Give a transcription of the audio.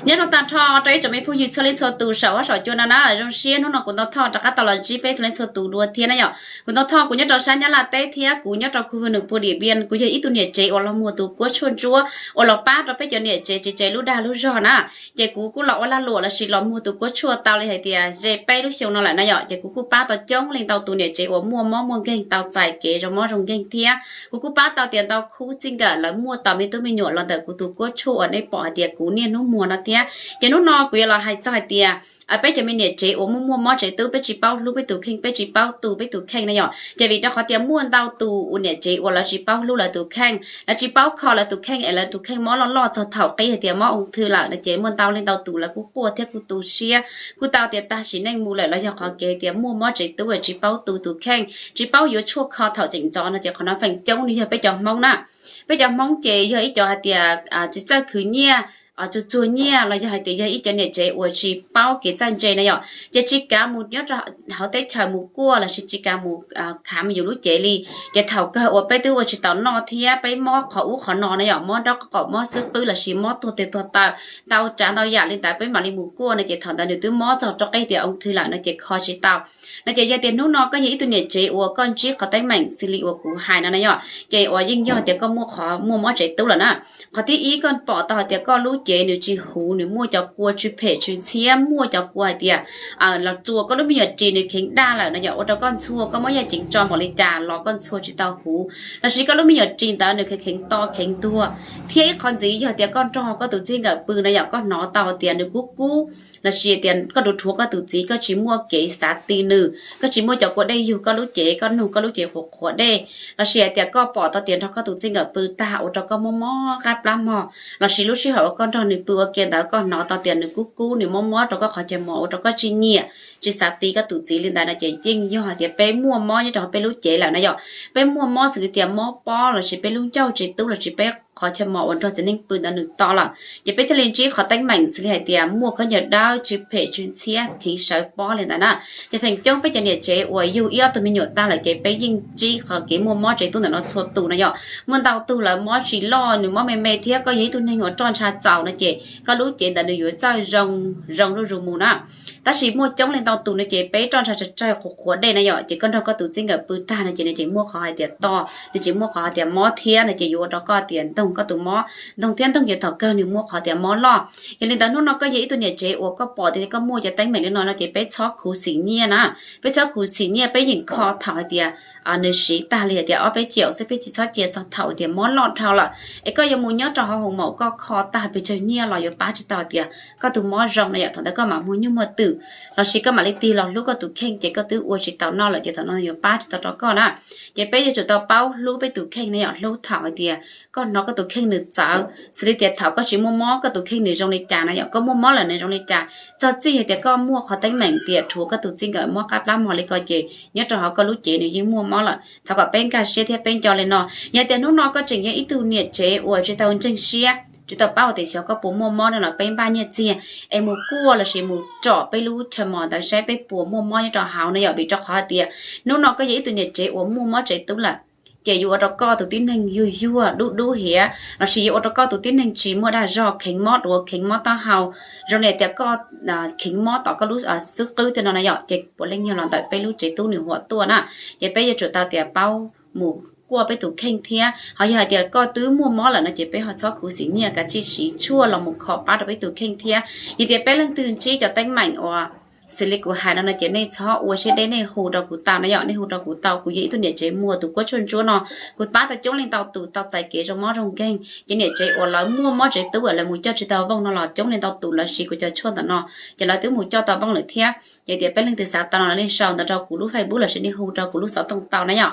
Nyob zoo tag nrho rau ib tsoom me phooj ywg txhua leej txhua tus saum huab saum cua no na, zoo siab hnub no kuv Ntoo Thoj rov qab tau los ntsib peb txhua leej txhua tus dua thiab na yom. Kuv Ntoo Thoj kuv nyob rau sab Nyab Laj teb thiab kuv nyob rau khu nws pua Diam Npiam, kuv yog ib tug niam tsev uas los muag tus kuab tshuaj ntsuab uas los pab rau peb cov niam tsev tsev tsev lub dag lub zog na. Ces kuv kuj los ua lag luam lossis los muag tus kuab tshuaj tau li hais tias ze peb lub xyoo no lawm na yom, ces kuv kuj pab tau coob leej ntau tus niam tsev uas muaj mob muaj nkeeg tau txais kev zoo mob zoo nkeeg thiab kuv kuj pab tau tias ntau khub txij nkawm lawv muaj tau me tub me nyuam los ntawm kuv tus kuab tshuaj uas nej pom hais tias kuv niaj hnub muag no thiab. Ces hnub no kuv yuav los hais txog hais tias peb cov me niam tsev uas muaj muaj mob tsev tub, peb tsis paub hlub peb tus kheej, peb tsis paub tu peb tus kheej na yom. Ces vim rau qhov tias muaj ntau tus uas niam tsev uas lawv tsis paub hlub lawv tus kheej, lawv tsis paub kho lawv tus kheej es lawv tus kheej mob loj loj txog thaum qib hais tias mob ung thư lawm no ces muaj ntau leej ntau tus lawv kuj quaj thiab kuj tu siab kuj tau tias tag sim neej mus lawm los yog qhov kev hais tias muaj mob tsev tub es tsis paub tu tus kheej, tsis paub yuav tshuaj kho thaum tseem ntxov no ces qhov no feem coob nws yog peb cov Hmoob na. Peb cov Hmoob ces yog ib cov hais tias tsis txawj khwv nyiaj, tsuag tsuag nyiaj los yog hais tias yog ib cov niam tsev uas tsis paub kev txawj ntse na yom, ces tsis kav mus nyob rau hauv teb chaws mus kuaj lossis tsis kav mus khav mus yus lub cev li. Ces thaum kawg uas peb twb ua tsis tau noj thiab peb mob qhov ub qhov no na yom, mob nraub qaum mob xwb qwb lossis mob tuag tes tuag taw, ntau tsav ntau yam li ntawd peb mam li mus kuaj no ces thaum ntawd nws twb mob txog rau qib tias ung thư lawm no ces kho tsis tau. No ces yog tias hnub no koj yog ib tug niam tsev uas koj ntsib qhov teeb meem xws li uas kuv hais no na yom, ces uas yeej yog tias koj muaj qhov muaj mob tsev tub lawm na. Qhov thib ib, koj pom tau hais tias koj lub cev nws tsis huv, nws muaj cov kua tsw phem tsw ntxhiab, muaj cov kua hais tias los txuas koj lub me nyuam ris nws kheev daj lawm no yom, ua rau koj ntxhua koj muab yaj ceev tso npaum li cas los koj ntxhua tsis tau huv, lossis koj lub me nyuam ris ntawd nws kheev kheev to kheev tuag. Thiab ib qhov ntxiv yog tias koj nrog koj tus txij nkawm pw no yom, koj hnov tau tias nws kub kub, lossis tias koj rhuav rhuav koj tus txiv koj tsis muaj kev xav ti nws, koj tsis muaj cov kua dej yug koj lub cev, koj nug koj lub cev qhuav qhuav dej, lossis hais tias koj pom tau tias nrog koj tus txij nkawm pw tag ua rau koj mob mob qab plab mog, lossis lub sij hawm uas koj nrog nws pw ua ke ntawd koj hnov tau tias nws kub kub nws mob mob rau koj qhov chaw mos ua rau koj tsis nyiam tsis xav ti koj tus txiv li ntawd no ces yeej yog hais tias peb muaj mob nyob rau peb lub cev lawm na yom. Peb muaj mob xws li tias mob pob lossis peb lub ncauj tsis tub lossis peb qhov chaw mos uas nrog txiv neej pw ntawd nws to lawm, ces peb thiaj li ntsib qhov teeb meem xws li hais tias muaj khaub ncaws dawb tsw phem tsw ntxhiab kheev sawv pob li ntawd na. Ces feem coob peb cov niam tsev uas yug ib ob tug me nyuam tag lawm ces peb yeej ntsib qhov kev muaj mob tsev tub ntawm no txhua tus na yom. Muaj ntau tug lawv mob tsis loj nws mob me me thiab koj yog ib tug neeg uas roj ntsha txaus no ces koj lub cev ntawd nws yuav txawj zoo, zoo zuj zus mus na. Tab sis muaj coob leej ntau tus no ces peb roj ntsha tsawg tsawg qhuav qhuav dej na yom, ces koj nrog koj tus txij nkawm pw tag no ces nws tseem muaj qhov hais tias to, nws tseem muaj qhov hais tias mob thiab no ces yuav ua rau koj tias ntoog koj tus mob, ntoog thiab ntoog ces thaum kawg nws muaj qhov tias mob loj. Yog li ntawd hnub no koj yog ib tug niam tsev uas koj pom tias koj muaj cov teeb meem li no no ces peb txhob khuv xim nyiaj na, peb txhob khuv xim nyiaj, peb yeem kho thaum hais tias nws siv tag li hais tias ob peb triệu xwb, peb tsis txhob cia txog thaum tias mob loj dhau lawm es koj yuav mus nyob rau hauv hoo maum koj kho tag pes tsawg nyiaj los yuav pab tsis tau tias koj tus mob zoo na yom. Thaum ntawd koj mam muag nyuj muag twm lossis koj mam li tig los hlub koj tus kheej ces koj twb ua tsis tau noj lawm ces thaum no yuav pab tsis tau rau koj na. Ces peb yuav tsum tau paub hlub peb tus kheej na yom, hlub thaum hais tias koj hnov koj tus kheej nws txawv, xws li tias thaum koj tsis muaj mob koj tus kheej nws zoo li cas na yom, koj muaj mob lawm nws zoo li cas, txog txij hais tias koj muaj qhov teeb meem tias rhuav koj tus txij nkawm mob qab plab mog li ko ces nyob rau hauv koj lub cev nws yeej muaj mob lawm. Thov kom peb nkag siab thiab peb nco li no, yog tias hnub no koj tseem yog ib tug niam tsev uas tsis tau ntseeg siab tsis tau paub tias xyov koj puas muaj mob no los peb npaj nyiaj txiag es mus kuaj lossis mus tsom peb lub chaw mos ntawd saib peb puas muaj mob nyob rau hauv no yom, vim rau qhov hais tias hnub no koj yog ib tug niam tsev uas muaj mob tsev tub lawm ces yuav ua rau koj tus tib neeg yuag yuag dub dub hiav lossis yuav ua rau koj tus tib neeg tsis muaj dag zog, kheev mob duav kheev mob taub hau, zoo li tias koj kheev mob tom koj lub xub qwb tej no na yom, ces puav leej yog los ntawm peb lub tsev tub nws huam tuaj na. Ces peb yuav tsum tau tias paub mus kuaj peb tus kheej thiab ho yog hais tias koj twb muaj mob lawm no ces peb ho txhob khuv xim nyiaj, kav tsij siv tshuaj los mus kho pab rau peb tus kheej thiab. Yog tias peb leej twg ntsib cov teeb meem uas xws li kuv hais no no ces nej txhob ua siab deb, nej hu rau kuv tau na yom, nej hu rau kuv tau. Kuv yog ib tug niam tsev muag tus kuab tshuaj ntsuab no, kuv pab tau coob leej ntau tus tau txais kev zoo mob zoo nkeeg. Ces niam tsev uas lawv muaj mob tsev tub uas lawv mus coj tsis tau vooj no los coob leej ntau tus lawv siv kuv cov tshuaj ntawm no ces lawv twb mus coj tau vooj lawm thiab. Ces tias peb leej twg xav tau no los nej sau ntawd rau kuv lub Facebook lossis nej hu rau kuv lub xov tooj tau na yom.